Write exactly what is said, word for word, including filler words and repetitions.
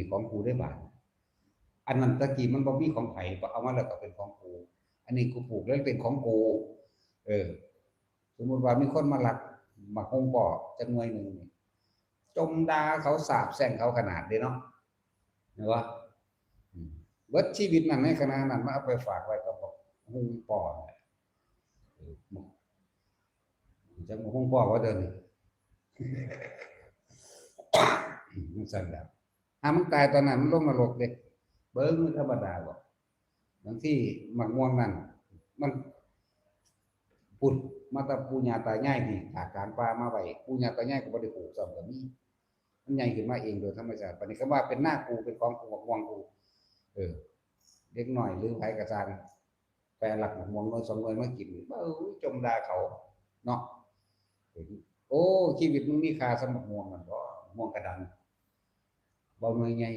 เป็นของกูได้บาด อันนั้นตะกี้มันบ่มีของไผ เอามาแล้วก็เป็นของกู อันนี้กูปลูกแล้วเป็นของกู เออ สมมุติว่ามีคนมาลักหมากฮงป้อจักหน่วยหนึ่งนี่ จมด่าเขาสาปแช่งเขาขนาดเด้เนาะ เห็นปะ อืม เบิดชีวิตนั้นในขณะนั้นมาเอาไปฝากไว้กับบักฮงป้อนั่นแหละ เออ จักบักฮงป้อว่าเดินนี่ มันสั่นแล้ว ถ้ามันตายตอนนั้นมันลงนรกเด้ เบิ่งมันธรรมดาบ่ บางทีหมากม่วงนั่น มันพุดมาแต่ปู่ย่าตายายที่จากกลางป่ามาไว้ ปู่ย่าตายายก็บ่ได้ปลูกซ้ำก็มี มันใหญ่ขึ้นมาเองโดยธรรมชาติ บัดนี้คำว่าเป็นนากู เป็นของกู หมากม่วงกู เออ เด็กน้อยหรือไผก็ซ่าง ไปลักหมากม่วงหน่วยสองหน่วยมากิน เบ้อ จมด่าเขา เนาะ โอ้ ชีวิตมึงมีค่าส่ำหมากม่วงนั่นบ่ ม่วงกระดัน บ่หน่วยใหญ่